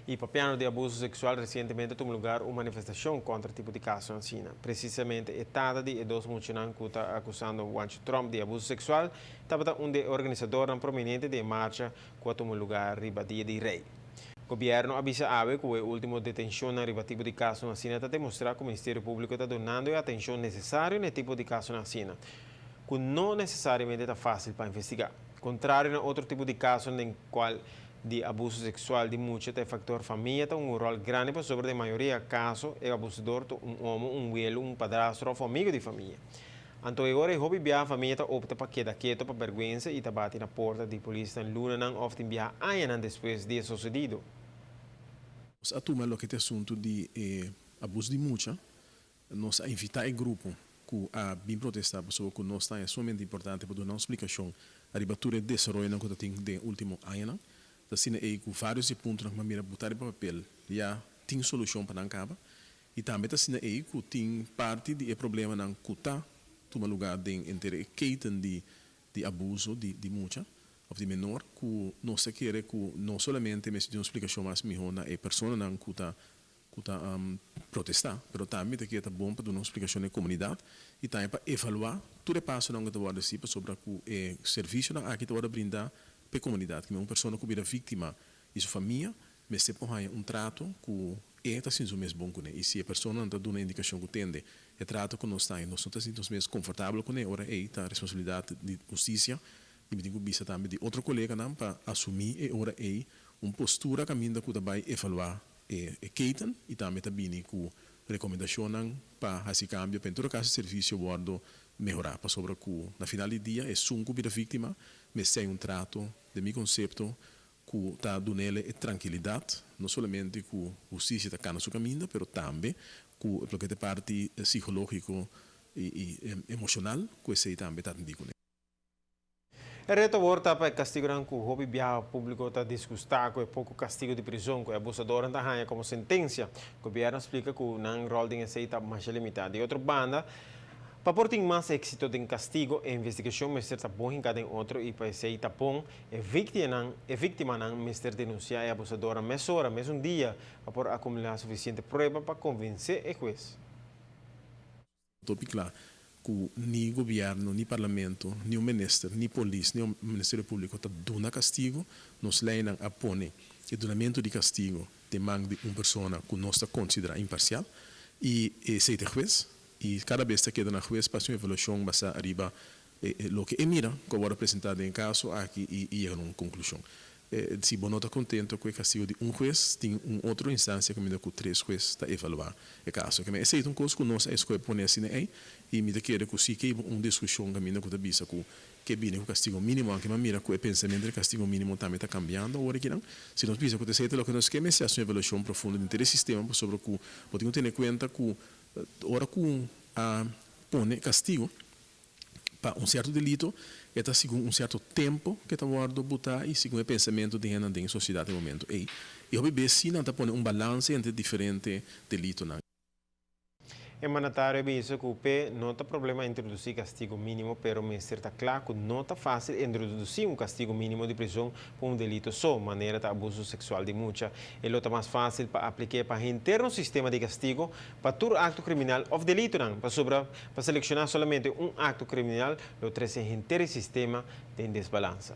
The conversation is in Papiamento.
Y papiando di abuso sexual, recientemente a tuma lugar un manifestacion contra tipo di caso asina. Precisamente e tata di e dos muchanan cu ta acusando Juancho Tromp di abuso sexual, tabata un di e organisadornan prominente di e marcha cu a tuma lugar riba Dia di Rey. Gobierno a bisa awe cu e ultimo detencionnan riba tipo di caso asina ta demostra cu Ministerio Publico ta dunando e atencion necesario na e tipo di caso asina, cu no necesariamente ta facil pa investiga. Contrario na otro tipo di caso den cual di abuso sexual di mucha ta e factor famia ta un rol grandi, pasobra den mayoria caso e abusador ta un omo, un welo, un padrastro of amigo di famia. Anto e ora e hopi biaha famia ta opta pa keda keto pa berguensa y ta bati na porta di polis nan lunanan of tin biaha añanan despues di e sucedido. Nos a tuma loke ta e asuntu di e abuso di mucha. Nos a invitá e grupo ku a bin protestá pasobra ku nos ta haña sumamente importante pa duna un splikashon ariba tur e desaroyonan ku ta tin den e último añanan. Ta asina ei ku vários di e puntonan ku mi a mira botá riba papel ya tin solushon pa nan kaba. I tambe ta asina ei ku tin parti di e problemanan ku ta tuma lugá den henter e keten di di abuso di di mucha òf di menor ku nos ta kere ku no solamente mester di un splikashon mas mihó na e personanan ku ta protestá, pero tambe ta kere ta bon pa duna un splikashon na e komunidat i tambe pa evaluá tur e pasonan ku ta wòrdu hasi, pasobra ku e servisionan aki ta wòrdu brindá pa e komunidat. Ku un persona ku bira víktima i su famia mester por haña un trato ku e ta sinti su mes bon kuné. I si e personanan ta duna indikashon ku tende e trato ku nos ta haña, nos no ta sinti nos mes konfortabel kuné, ora ei ta responsabilidat di hustisia i mi tin ku bisa tambe di otro koleganan pa asumí e ora ei un postura kaminda ku ta bai evaluá e keten i tambe ta bini ku rekomendashonnan pa hasi kambio pa en todo kaso e servisio wòrdu mehorá, pasobra ku na final di dia esun ku bira víktima mester hay un trato, den mi konsepto, ku ta dun'é e trankilidat, no solamente ku hustisia ta kana su kaminda, pero tambe ku loke ta e parti sikológiko i emoshonal ku esei tambe ta atendí kuné. E reto awor ta pa e castigonan cu hopi biaha publico ta disgusta cu e poco castigo di prison cu e abusadornan ta haya como sentencia. Gobierno a splica cu nan rol den esey ta mas limita. Di otro banda, pa por tin mas exito den castigo, e investigacion mester ta bon hinca den otro y pa esey ta bon e victimanan mester denuncia e abusadornan mesora, mesun dia, pa por acumula suficiente prueba pa convence e hues. Topi kla ku ni gobièrnu, ni parlamento, ni un minister, ni polis, ni un Ministerio Públiko ta duna kastigo. Nos leinan a pone e dunamentu di kastigo den man di un persona ku nos ta konsiderá imparsial i esei ta hues, i kada bes ta keda na hues pa hasi un evaluashon basá riba loke e mira ku a wòrdu presentá den e kaso aki i yega na un konklushon. Si bo no ta kontentu ku e kastigo di un hues, tin un otro instansia kaminda ku tres hues ta evaluá e kaso. Ke men esei ta un kos ku nos a eskohe pone asina ei i mi ta kere ku si ke un diskushon kaminda ku ta bisa ku ke bini ku kastigo mínimo, aunke mi a mira ku e pensamentu di kastigo mínimo tambe ta kambiando awor akinan. Si nos bisa ku ta esei ta loke nos ke, mester hasi un evaluashon profundo denter e sistema, pasobra ku bo tin ku tene kuenta ku ora ku a pone kastigo pa un sierto delito, e ta segun un sierto tempu ku ta wòrdu butá i segun e pensamentu di hende den sosiedat e momento ei. I hopi bes si nan ta pone un balanse entre diferente delitonan. E mandatario a bisa cu p'e no ta problema introduci castigo minimo, pero mester ta cla cu no ta facil introduci un castigo minimo di prison pa un delito so, manera ta abuso sexual di mucha. E lo ta mas facil pa aplica pa henter un sistema di castigo pa tur acto criminal of delitonan, pasobra pa selecciona solamente un acto criminal lo trece henter sistema den desbalansa.